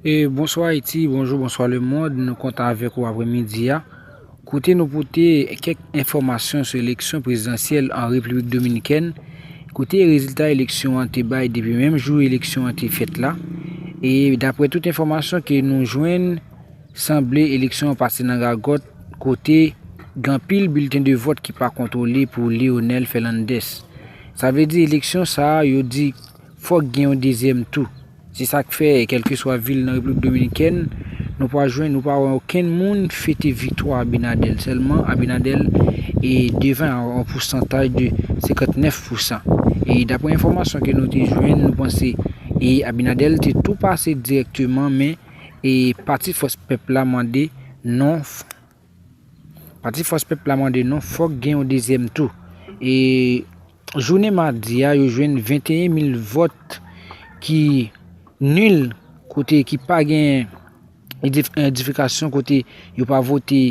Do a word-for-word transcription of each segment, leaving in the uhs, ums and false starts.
E bonswa Ayiti, bonjou, bonswa lemonn. Nou kontan avèk ou aprèmidi a. Kote nou pote kèk enfòmasyon sou eleksyon prezidansyèl an Repiblik Dominikèn. Kote rezilta eleksyon an te bay depi menm jou eleksyon an te fèt la. E daprè tout enfòmasyon ke nou jwenn, sanble eleksyon an pase nan gagòt, kote gen anpil bilten de vòt ki pa kontwole pou Leonel Fernandez. Sa vle di eleksyon sa a, yo di fòk gen yon dezyèm tou. Se sa k fè, kèlkeswa vil nan Repiblik Dominikèn, nou pa jwenn, nou pa wè okenn moun fete viktwa Abinader. Sèlman Abinader e devan a yon pousantaj de senkantnèf pousan. E daprè enfòmasyon ke nou te jwenn, nou panse e Abinader te tou pase dirèkteman, men e Pati Fòs Pèp la mande non, Pati Fòs Pèp la mande non, fòk gen yon dezyèm tou. E jounen madi a, yo jwenn venteyen mil vòt ki nil, kote ki pa gen idif-, idantifikasyon, kote yo pa vote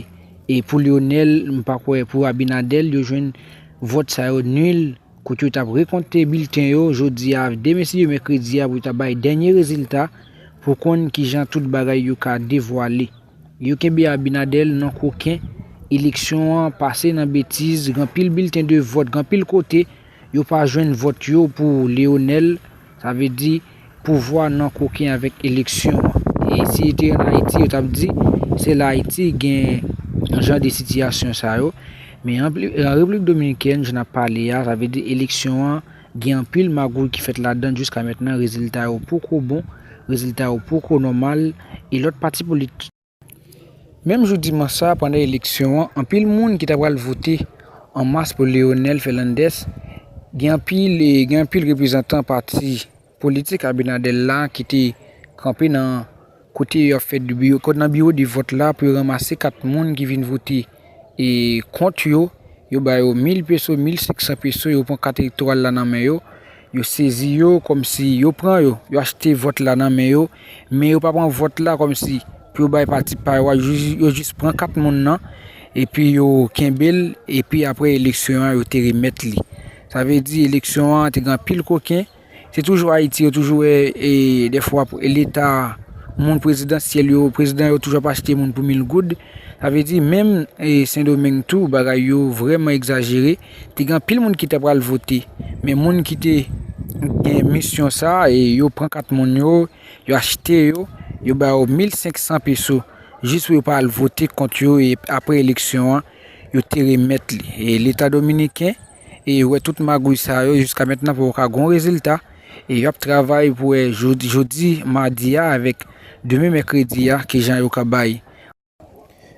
e pou Leonel, m pa kwè pou Abinader, yo jwenn vòt sa yo nil, kote yo t ap rekonte bilten yo jodi a, demen si Dye mèkredi a, pou yo ta bay dènye rezilta pou konn kijan tout bagay yo ka devwale. Yo kenbe Abinader non koken, eleksyon an pase nan betiz, gen anpil bilten de vòt, gen anpil kote yo pa jwenn vòt yo pou Leonel, sa vle di pouvwa nan koken avèk eleksyon an. E si te ann Ayiti, yo t ap di se la Ayiti gen jan de sitiyasyon sa yo. Men an, an Repiblik Dominikèn, jan n ap pale a, sa vle di eleksyon an gen anpil magouy ki fèt ladan l jiska mentnan, rezilta yo poko bon, rezilta yo poko nòmal, e lòt pati politik. Menm jou dimanch sa, pandan eleksyon an, anpil moun ki ta pral vote an mas pou Leonel Fernandez, gen anpil, gen anpil reprezantan pati politik Abinader la ki te kanpe nan kote yo ap fè de biwo, kote nan biwo de vòt la pou yo ranmase kat moun ki vin vote e kont yo. Yo ba yo mil peso, mil senk san peso, yo pran kat elektoral la nan men yo. Yo sezi yo kòmsi yo pran yo, yo achte vòt la nan men yo, men yo pa pran vòt la kòmsi pou yo bay pati pa yo a, yo jis, yo jis pran kat moun nan, epi yo kenbe l, epi apre eleksyon an, yo te remèt li. Sa vle di eleksyon an te gen anpil koken. Se toujou Ayiti, yo toujou wè, e, dèfwa, leta, moun prezidansyèl yo, prezidan yo toujou ap achte moun pou mil goud. Sa vle di, menm, e, Sendomeng tou, bagay yo vrèman egzajere. Te gen anpil moun ki ta pral vote, men moun ki te gen misyon sa, e, yo pran kat moun yo, yo achte yo, yo ba yo mil senk san peso, jis pou yo pa al vote kont yo, e apre eleksyon an, yo te remèt li. E leta dominiken, e wè tout magouy sa yo, jiska mentnan poko ka gon rezilta. E y ap travay pou wè jodi, jodi madi a avèk demen mèkredi a, kijan yo ka bay.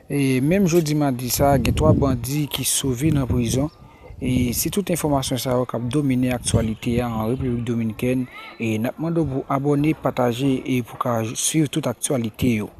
E menm jodi madi sa, gen twa bandi ki sove nan prizon. E se tout enfòmasyon sa yo k ap domine aktyalite a an Repiblik Dominikèn. E n ap mande w pou abòne, pataje e pou ka swiv tout aktyalite yo.